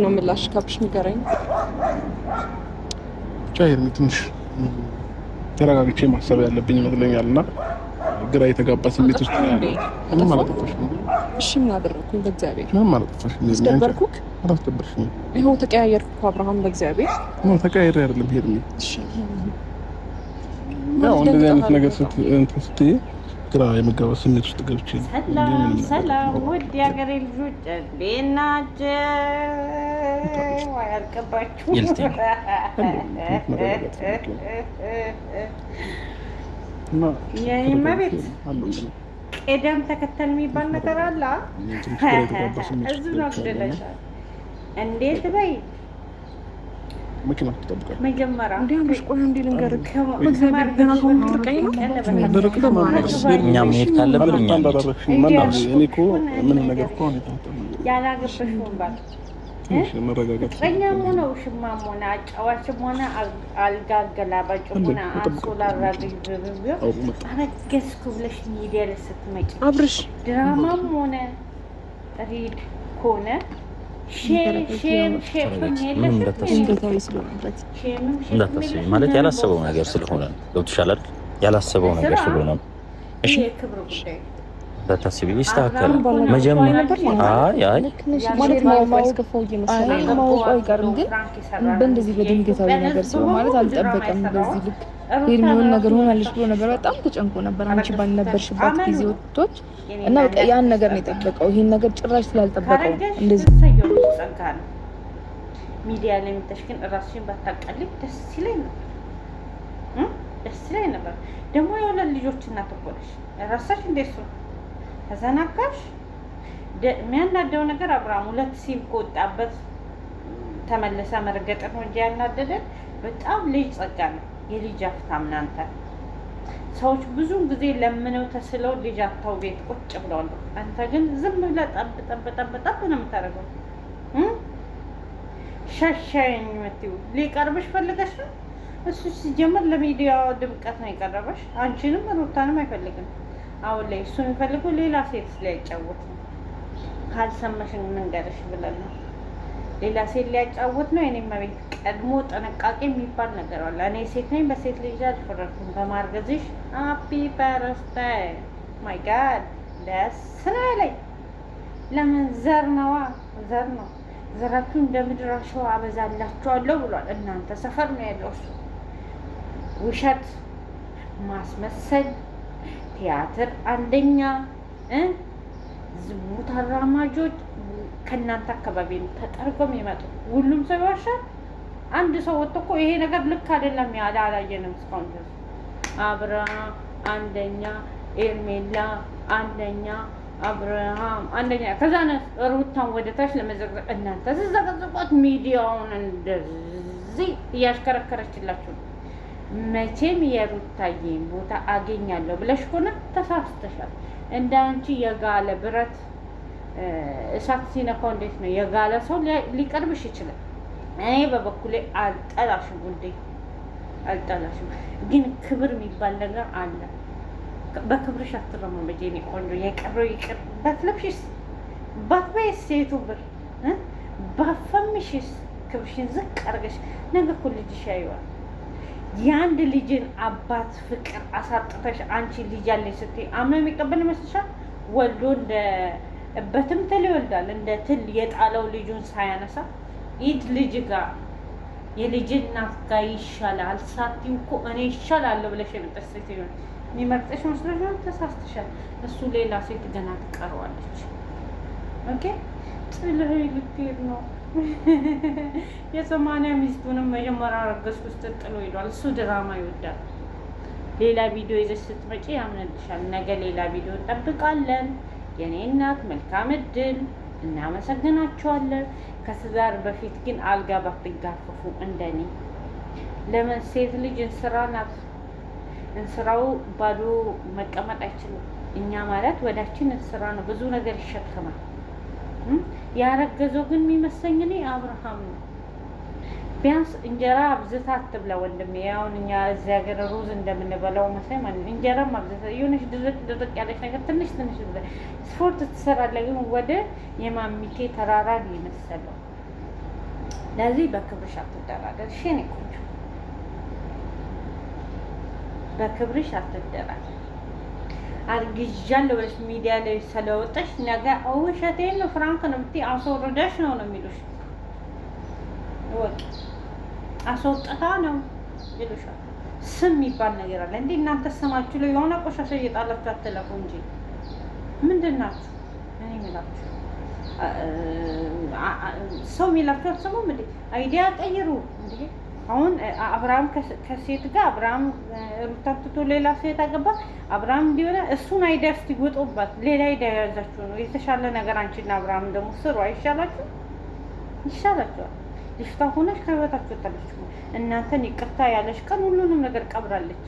ነው ምላሽ ካብሽ ንገረኝ። ብቻ ሄርሚ ትንሽ ተረጋግቼ ማሰብ ያለብኝ ይመስለኛል እና ግራ የተጋባ ስሜት ውስጥ ነው ያለው። ምንም አላጠፋሽም። እሺ ምን አደረኩኝ? በእግዚአብሔር ምንም አላጠፋሽም። አስደበርኩክ? አላስደበርሽኝም። ይኸው ተቀያየርኩ እኮ አብርሃም፣ በእግዚአብሔር ነው ተቀያየር አይደለም ሄርሚ። ያው እንደዚህ አይነት ነገር ስትይ ግራ የመጋባት ስሜት ውስጥ ገብቼ ነው። ሰላም ሰላም፣ ውድ የሀገሬ ልጆች እንዴት ናችሁ? አያልቅባችሁም። የእኔ እመቤት ቅደም ተከተል የሚባል ነገር አለ። እዚሁ ነው አግደለሻል። እንዴት በይ መኪና ትጠብቃለህ። መጀመሪያ እኛ መሄድ ካለብን እኛ እኔ እኮ ምንም ነገር እኮ ያላገባሽውን ባል ፍቅረኛም ሆነ ውሽማም ሆነ አጫዋችም ሆነ አልጋ አገላባጭም ሆነ አንሶላ አራጋጅ ቢሆን አረገዝኩ ብለሽ ሚዲያ ላይ ስትመጪ አብርሽ ድራማም ሆነ real ከሆነ እንዳታስቢ ማለት ያላሰበው ነገር ስለሆነ ነው። ገብቶሻል አይደል? ያላሰበው ነገር ስለሆነ ነው። እሺ እንዳታስቢ፣ ይስተካከላል። መጀመሪያ አይ አይ ማለት ማወቁ አይቀርም፣ ግን በእንደዚህ በድንገታዊ ነገር ሲሆን ማለት አልጠበቀም። በዚህ ልክ የሚሆን ነገር ሆናለች ብሎ ነበር። በጣም ተጨንቆ ነበር አንቺ ባልነበርሽባት ጊዜዎች እና በቃ ያን ነገር ነው የጠበቀው። ይሄን ነገር ጭራሽ ስላልጠበቀው እንደዚህ ጸጋ ነው። ሚዲያ ላይ የምታሽ ግን እራስሽን ባታቃልም ደስ ይለኝ ነበር፣ ደስ ይለኝ ነበር። ደግሞ የሁለት ልጆች እናት እኮ ነሽ። ራሳሽ እንዴት ነው ተዘናጋሽ? የሚያናደው ነገር አብርሃም ሁለት ሲም ከወጣበት ተመለሰ መርገጥ ነው እንጂ ያናደደን በጣም ልጅ ጸጋ ነው። የልጅ አፍታም ናንተ ሰዎች ብዙውን ጊዜ ለምነው ተስለው ልጅ አታው ቤት ቁጭ ብለዋል። አንተ ግን ዝም ብለህ ጠብ ጠብ ጠብ ጠብ ነው የምታደርገው። ሸሸኝ የምትይው ሊቀርብሽ ፈልገሽ ነው። እሱ ሲጀምር ለሚዲያ ድምቀት ነው የቀረበሽ። አንቺንም ሩታንም አይፈልግም። አሁን ላይ እሱ የሚፈልገው ሌላ ሴት ሊያጫወት ነው። ካልሰማሽን እንንገርሽ ብለን ነው ሌላ ሴት ሊያጫወት ነው። የኔ መቤት ቀድሞ ጥንቃቄ የሚባል ነገር አለ። እኔ ሴት ነኝ፣ በሴት ልጅ አልፈረድኩም። በማርገዝሽ happy birthday my God ደስ ነው ያለኝ። ለምን ዘር ነዋ፣ ዘር ነው። ዘራችሁ እንደ ምድር አሸዋ አበዛላችኋለሁ ብሏል። እናንተ ሰፈር ነው ያለው እሱ። ውሸት ማስመሰል፣ ቲያትር አንደኛ፣ ዝሙት አራማጆች ከእናንተ አካባቢ ነው ተጠርገው የሚመጡ። ሁሉም ሰው ይዋሻል። አንድ ሰው ወጥቶ እኮ ይሄ ነገር ልክ አይደለም ያለ አላየንም እስካሁን ድረስ። አብርሃም አንደኛ፣ ኤርሜላ አንደኛ፣ አብርሃም አንደኛ። ከዛ ሩታን ወደ ታች ለመዘቅዘቅ እናንተ ስዘቀዝቋት ሚዲያውን እንደዚህ እያሽከረከረችላችሁ ነው። መቼም የሩታዬን ቦታ አገኛለሁ ብለሽ ከሆነ ተሳስተሻል። እንደ አንቺ የጋለ ብረት እሳት ሲነካው እንዴት ነው የጋለ ሰው ሊቀርብሽ ይችላል። እኔ በበኩሌ አልጠላሽም ውዴ፣ አልጠላሽም። ግን ክብር የሚባል ነገር አለ። በክብርሽ አትረማመጂ የኔ ቆንጆ። የቀረው ይቅር። ባትለብሽስ፣ ባትበይስ፣ ሴቱ ብር ባፈምሽስ፣ ክብርሽን ዝቅ አድርገሽ ነገ እኮ ልጅሽ ያየዋል። የአንድ ልጅን አባት ፍቅር አሳጥተሽ አንቺ ልጅ አለኝ ስትይ አምኖ የሚቀበል ይመስልሻል? ወልዶ እንደ እበትም ትል ይወልዳል። እንደ ትል የጣለው ልጁን ሳያነሳ ኢድ ልጅ ጋር የልጅ እናት ጋር ይሻላል ሳትይው እኮ እኔ ይሻላለሁ ብለሽ የመጣሽ ሴት ይሆን የሚመርጥሽ መስሎሽ ተሳስተሻል። እሱ ሌላ ሴት ገና ትቀረዋለች። Okay ጥለህ ልትሄድ ነው። የሰማንያ ሚስቱንም መጀመሪያ ረገዝኩ ስትል ጥሎ ሄዷል። እሱ ድራማ ይወዳል። ሌላ ቪዲዮ ይዘሽ ስትመጪ ያምንልሻል። ነገ ሌላ ቪዲዮ እንጠብቃለን። የኔ እናት መልካም እድል። እናመሰግናቸዋለን። ከትዳር በፊት ግን አልጋ ባትጋፈፉ እንደኔ። ለምን ሴት ልጅ እንስራ ናት። እንስራው ባዶ መቀመጥ አይችልም። እኛ ማለት ወዳችን እንስራ ነው፣ ብዙ ነገር ይሸከማል። ያረገዘው ግን የሚመስለኝ እኔ አብርሃም ነው። ቢያንስ እንጀራ አብዝታ አትብላ ወንድሜ። አሁን እኛ እዚህ ሀገር ሩዝ እንደምንበላው መሳይ ማለት ነው። እንጀራም አብዝታ የሆነች ድርቅ ድርቅ ያለች ነገር ትንሽ ትንሽ ስፖርት ትሰራለህ፣ ግን ወደ የማሚቴ ተራራ ነው የመሰለው። ለዚህ በክብርሽ አትደራደር። እሺ የእኔ ቆንጆ በክብርሽ አትደራደር። አርግዣለሁ ብለሽ ሚዲያ ላይ ስለወጣሽ ነገ ውሸቴን ነው prank ነው ብትይ አስወርደሽ ነው ነው የሚሉሽ። ወቅ አስወጥታ ነው ይሉሻል። ስም የሚባል ነገር አለ እንዴ? እናንተ ስማችሁ ላይ የሆነ ቆሻሻ እየጣላችሁ አትለፉ እንጂ ምንድን ናችሁ? እኔ የምላችሁ ሰው የሚላችሁ አትሰሙም እንዴ? Idea ቀይሩ እንዴ! አሁን አብርሃም ከሴት ጋር አብርሃም ሩታን ትቶ ሌላ ሴት አገባ። አብርሃም እንዲሆነ እሱን idea እስቲ ውጡበት። ሌላ idea የያዛችሁ ነው የተሻለ ነገር። አንቺና አብርሃም ደግሞ ስሩ፣ አይሻላችሁ? ይሻላችኋል። ልጅቷ ሆነች ከህይወታችሁ ወጣለች። እናንተን ይቅርታ ያለሽ ቀን ሁሉንም ነገር ቀብራለች።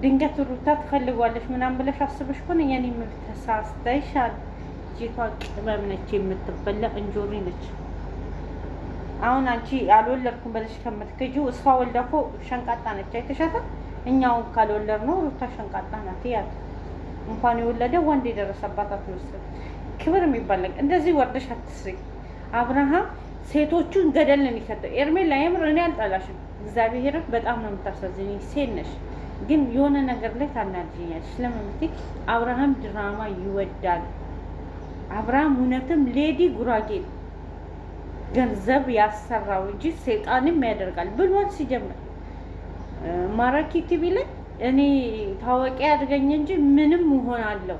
ድንገት ሩታ ትፈልጓለች ምናምን ብለሽ አስበሽ ከሆነ የኔ መብት ተሳስተሻል። ልጅቷ ቅመም ነች፣ የምትበላ እንጆሪ ነች። አሁን አንቺ አልወለድኩም ብለሽ ከምትክጂው እሷ ወልዳ እኮ ሸንቃጣ ነች። አይተሻታል? እኛውን ካልወለድ ነው ሩታ ሸንቃጣ ናት። ያት እንኳን የወለደ ወንድ የደረሰባት አትመስልም። ክብር የሚባል ነገር እንደዚህ ወርደሽ አትስሪ። አብርሃም ሴቶቹን ገደል ነው የሚከተው። ኤርሜላ የምር እኔ አልጠላሽም፣ እግዚአብሔርን በጣም ነው የምታሳዝኝ። ሴት ነሽ፣ ግን የሆነ ነገር ላይ ታናድኛለሽ። ለምን ብትይ አብርሃም ድራማ ይወዳል። አብርሃም እውነትም ሌዲ ጉራጌ ነው። ገንዘብ ያሰራው እንጂ ሰይጣንም ያደርጋል ብሏል። ሲጀምር ማራኪ ቲቪ ላይ እኔ ታዋቂ አድርገኝ እንጂ ምንም እሆናለሁ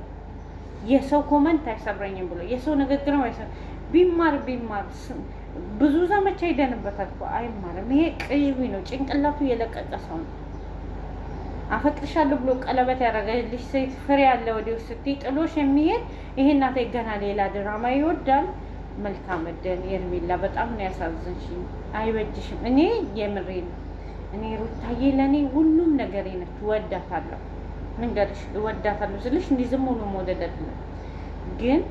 የሰው comment አይሰብረኝም ብሎ የሰው ንግግርም አይሰብረኝም። ቢማር ቢማር ብዙ ዘመቻ ይደንበታል እኮ አይማርም። ይሄ ቅይቢ ነው፣ ጭንቅላቱ የለቀቀ ሰው ነው። አፈቅርሻለሁ ብሎ ቀለበት ያደረገልሽ ሴት ፍሬ ያለ ወዲህ ስትይ ጥሎሽ የሚሄድ ይሄ እናቴ ገና ሌላ ድራማ ይወዳል። መልካም እድል ኤርሜላ፣ በጣም ነው ያሳዝንሽኝ። አይበጅሽም። እኔ የምሬ ነው። እኔ ሩታዬ ለእኔ ሁሉም ነገሬ ነች። እወዳታለሁ። ምንገርሽ እወዳታለሁ ስልሽ እንዲህ ዝም ብሎ መውደድ አይደለም። ግን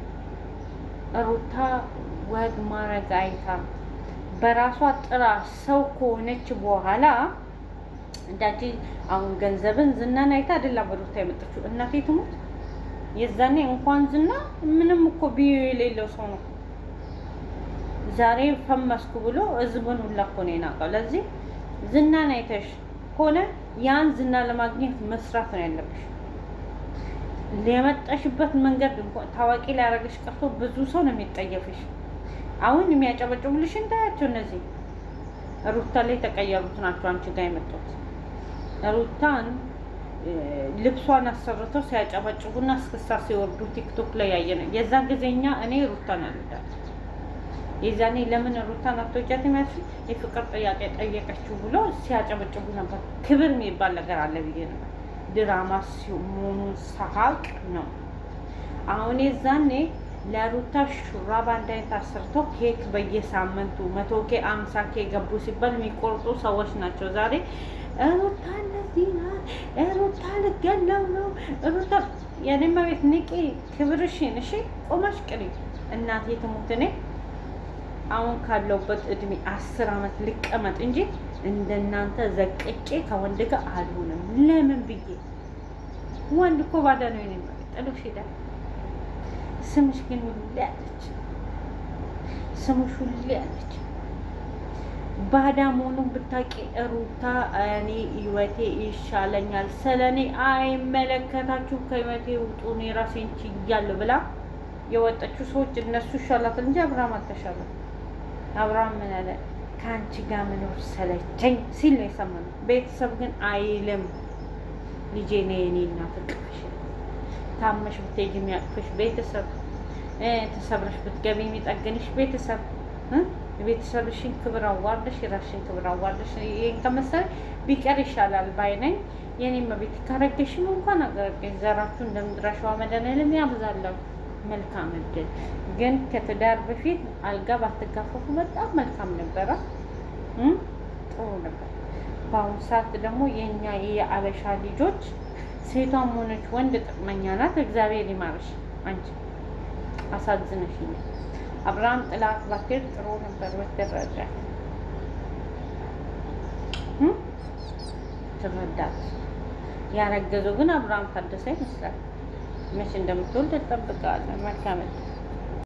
ሩታ ወግ ማድረግ አይታ በራሷ ጥራ ሰው ከሆነች በኋላ እንዳንቺ አሁን ገንዘብን ዝናን አይታ አይደለም ሩታ የመጣችው። እናቴ ትሙት የዛኔ እንኳን ዝና ምንም እኮ ቢዮ የሌለው ሰው ነው። ዛሬ ፈመስኩ ብሎ ህዝቡን ሁላ እኮ ነው የናቀው። ለዚህ ዝናን አይተሽ ከሆነ ያን ዝና ለማግኘት መስራት ነው ያለብሽ። የመጣሽበት መንገድ ታዋቂ ሊያደርግሽ ቀርቶ ብዙ ሰው ነው የሚጠየፍሽ። አሁን የሚያጨበጭቡልሽ እንታያቸው። እነዚህ ሩታ ላይ የተቀየሩት ናቸው አንቺ ጋር የመጡት። ሩታን ልብሷን አሰርተው ሲያጨበጭቡና እስክስታ ሲወርዱ ቲክቶክ ላይ ያየ ነው። የዛን ጊዜ እኛ እኔ ሩታን አልወዳትም። የዛኔ ለምን ሩታን አትወጃትም ያልሽ የፍቅር ጥያቄ ጠየቀችው ብሎ ሲያጨበጭቡ ነበር። ክብር የሚባል ነገር አለ ብዬ ነበር። ድራማ መሆኑን ሳቅ ነው። አሁን የዛኔ ለሩታ ሹራብ አንድ አይነት አሰርተው ኬክ በየሳምንቱ 100 K 50 K ገቡ ሲባል የሚቆርጡ ሰዎች ናቸው። ዛሬ ሩታ እንደዚህ ናት፣ ሩታ ልገለው ነው፣ ሩታ የኔማ ቤት ንቂ፣ ክብርሽን እሺ፣ ቆመሽ ቅሪ። እናቴ ትሙት እኔ አሁን ካለሁበት እድሜ 10 ዓመት ልቀመጥ እንጂ እንደናንተ ዘቅጬ ከወንድ ጋር አልሆንም። ለምን ብዬ ወንድ እኮ ባዳ ነው። የኔ ጥሎሽ ሄዳል። ስምሽ ግን ሁሌ አለች፣ ስምሽ ሁሌ አለች። ባዳ መሆኑን ብታውቂ ሩታ እኔ ህይወቴ ይሻለኛል፣ ስለኔ አይመለከታችሁም፣ ከህይወቴ ውጡ፣ እኔ ራሴን ችያለሁ ብላ የወጣችው ሰዎች እነሱ ይሻላታል እንጂ አብርሃም አልተሻለም። አብርሃም ምን አለ? ከአንቺ ጋር መኖር ሰለቸኝ ሲል ነው የሰማነው። ቤተሰብ ግን አይልም። ልጄ ነይ የኔ እናት እቅፍሽ፣ ታመሽ ብትሄጂ የሚያቅፍሽ ቤተሰብ፣ ተሰብረሽ ብትገቢ የሚጠግንሽ ቤተሰብ፣ የቤተሰብሽን ክብር አዋርደሽ የራስሽን ክብር አዋርደሽ ይሄን ከመሰለ ቢቀር ይሻላል ባይ ነኝ። የኔም ቤት ካረገሽም እንኳን አገረገሽ፣ ዘራችሁ እንደ ምድር አሸዋ መድኃኒዓለም ያብዛላችሁ። መልካም እድል። ግን ከትዳር በፊት አልጋ ባትጋፈፉ በጣም መልካም ነበረ፣ ጥሩ ነበር። በአሁኑ ሰዓት ደግሞ የኛ የአበሻ ልጆች ሴቷም ሆነች ወንድ ጥቅመኛ ናት። እግዚአብሔር ይማርሽ። አንቺ አሳዝነሽኛል። አብርሃም ጥላት ባትሄድ ጥሩ ነበር። ብትረዳት ትረዳት። ያረገዘው ግን አብርሃም ታደሰ ይመስላል። መቼ እንደምትወልድ እንጠብቃለን። መልካም እድል።